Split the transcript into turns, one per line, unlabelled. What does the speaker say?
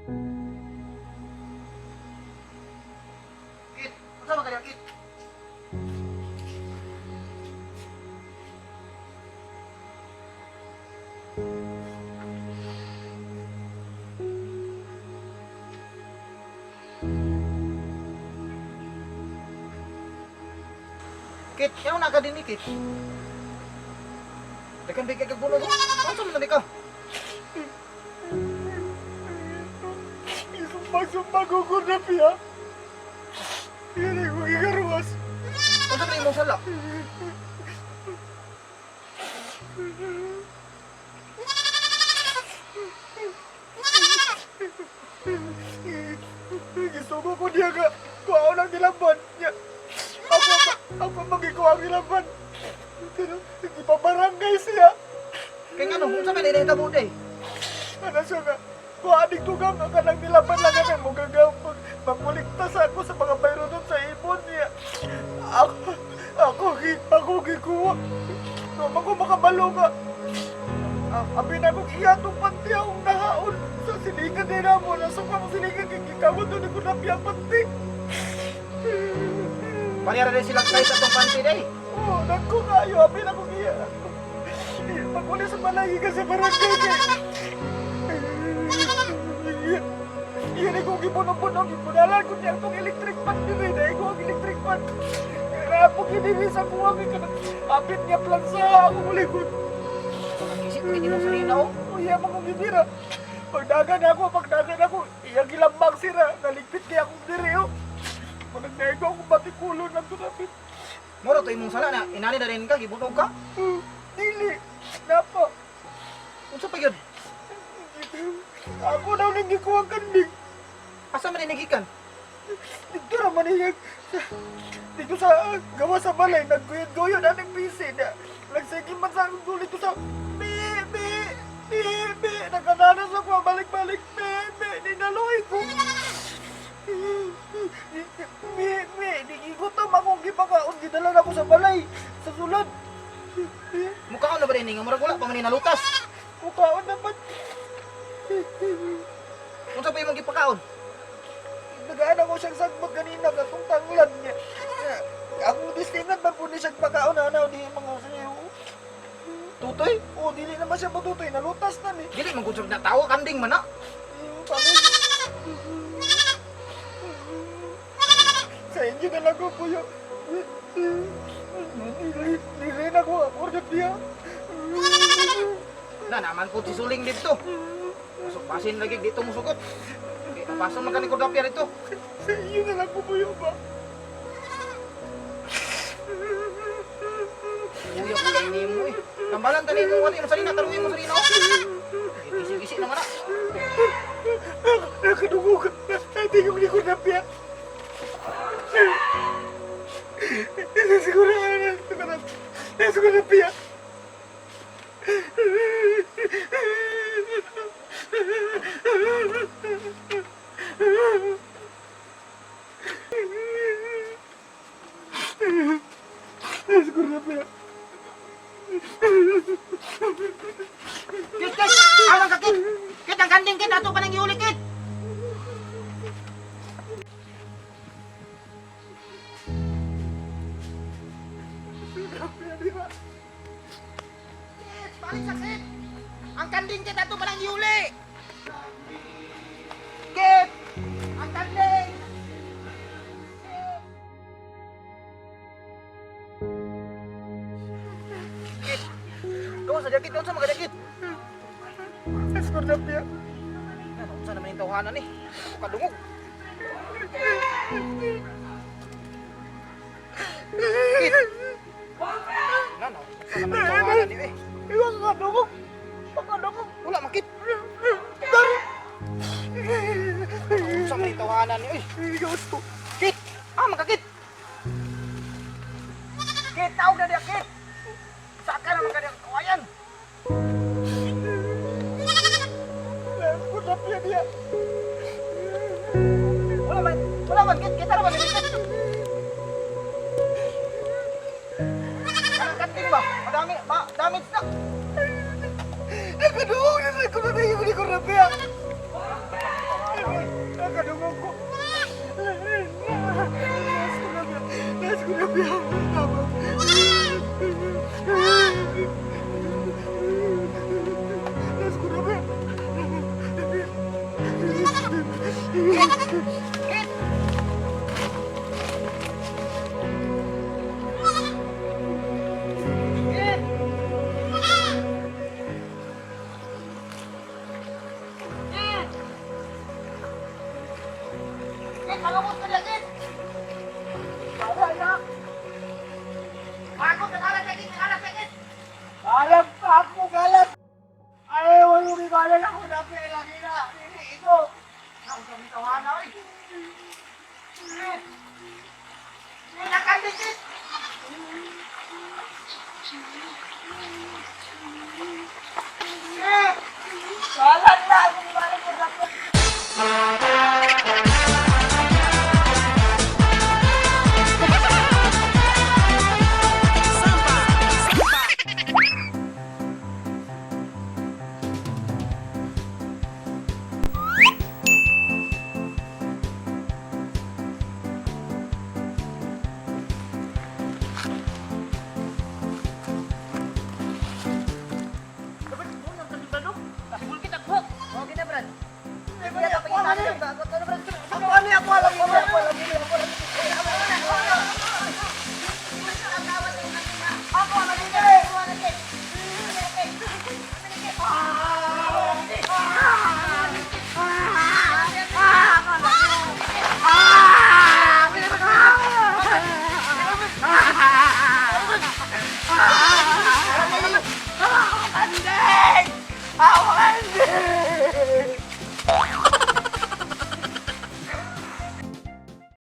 Kit, unsa man kaniya, Kit? Kit, yaw na ka din ni Kit. Dagan bigay kag bunog. Unsa man na ni ka?
Isumbag-sumbag ko na piya. Yan ay kong ikaruwas.
Unsa man imong sala?
Gisugo ko niya nga. Kuha ng nilamban. Niya. Ako, ako magikuha ang nilamban. Pero, ipabarangay siya.
Kay ngano, unsa man inahitabo day?
Ano siya nga? Kuha aning tugang ang kanang nilaban lang ang mugagaw. Magkuligtas ako sa mga bayronon sa ibon niya. Ako, ako, ako gikuha. Ako makabalo nga. Abi na kong iya itong panty akong nahaon sa siligan nila mo. Nasa ko ang siligan kay gikamot doon ko na piyang panty.
Panira din sila kay sa tong panty day.
Oo, nagko kayo. Abi na kong iya. Paguli sa balay ka sa barangay kay. Iyan ay kong gipuno-puno. Gipunalan ko niya itong electric fan diri. Dahil ko ang electric fan. Kaya po kinili sa kuha kay kanang apit niya plansa akong likod.
Isip ko imong sarili oh.
Uya mo kong gibira. Pagdagan ako, pagdagan ako, iyang gilambang sira. Naligpit kaya akong diri, oh. Managdaig ko akong batikulo ng tunapit.
Moro to imong sala na inani na rin ka gibunog ka.
Dili, napa.
Unsa pa gyud?
Ako daw nang gikuha ang kanding.
Asa man inigikan?
Dito naman iyang, dito sa gawa sa balay, nagguyod-guyod aning busy na. Nagsige man sa akong dulit ko sa, bi, bi, bi, bi, nagkananas ako, balik-balik, bi, bi, ninaloy ko. Bi, bi, nagigutom akong gipakaon, gidala na ako sa balay, sa sulod.
Mukaon na ba rin nga murag wala pa man ni nalutas.
Mukaon naman.
Unsa pa imong gipakaon?
Nagaan ako siyang sagbot kanina, katong tanglad niya. Akong distingan man po ni siyang pakaon na di mga sayo.
Tutoy?
O, dili naman siya matutoy, nalutas na ni.
Dili man gud na tawo kanding man na.
Pamig. Sa inyo na lang ko po yun. Dili na ko, order niya.
Na naman po si Suling dito. Masuk pasin lagi dito musugot. Okay, paso man kani kordapya dito.
Sa inyo na lang ko po yun ba?
Kuya ko lang nimo eh. Tambalan tani mo ano imong sarina, taruin mo sarina. oh. Gisi-gisi naman na.
Nakadugo ka. Hindi ko likod na piyak. Siguro na. Siguro na piyak. Siguro na piyak.
Kit, kit! Alang ka, kit! Kit, ang kanding, kit! Ato pa nang iuli, kit! Kit, balik sa kit! Ang kanding, kit! Ato pa nang iuli! Kit! Ang kanding! Kit! Gawa sa jakit, unsa mga jakit?
Siguro na piyak.
Ano, unsa naman yung tawhanan ni? Ako kadungog. Kit! Ano, unsa naman yung tawhanan ni eh?
Iwan ka dugog. Pakadugog.
Wala makit.
Dari.
Unsa man yung tawhanan ni eh?
Gusto.
Kit! Ah, magkakit! Kit, tawag na diya, Kit! Saka naman ka diya, kawayan!
Siguro na piyak niya.
Wala man, Kit, kita naman, Kit! Kanang kanting ba? Madami, ma, damage na!
Nakaduog na sa kuno na yung likod na piyak.
Kit! Kit! Kit! Kit, mangabot ka niya, Kit!
Wala na.
Bago, nakalat na, Kit! Nakalat na, Kit!
Alam pa ako galat. Ay, wala ko galat ako na pera kina. Dili ito.
Ako sa mitawana, oy! Kit! Kit, nakandi, Kit! Kit!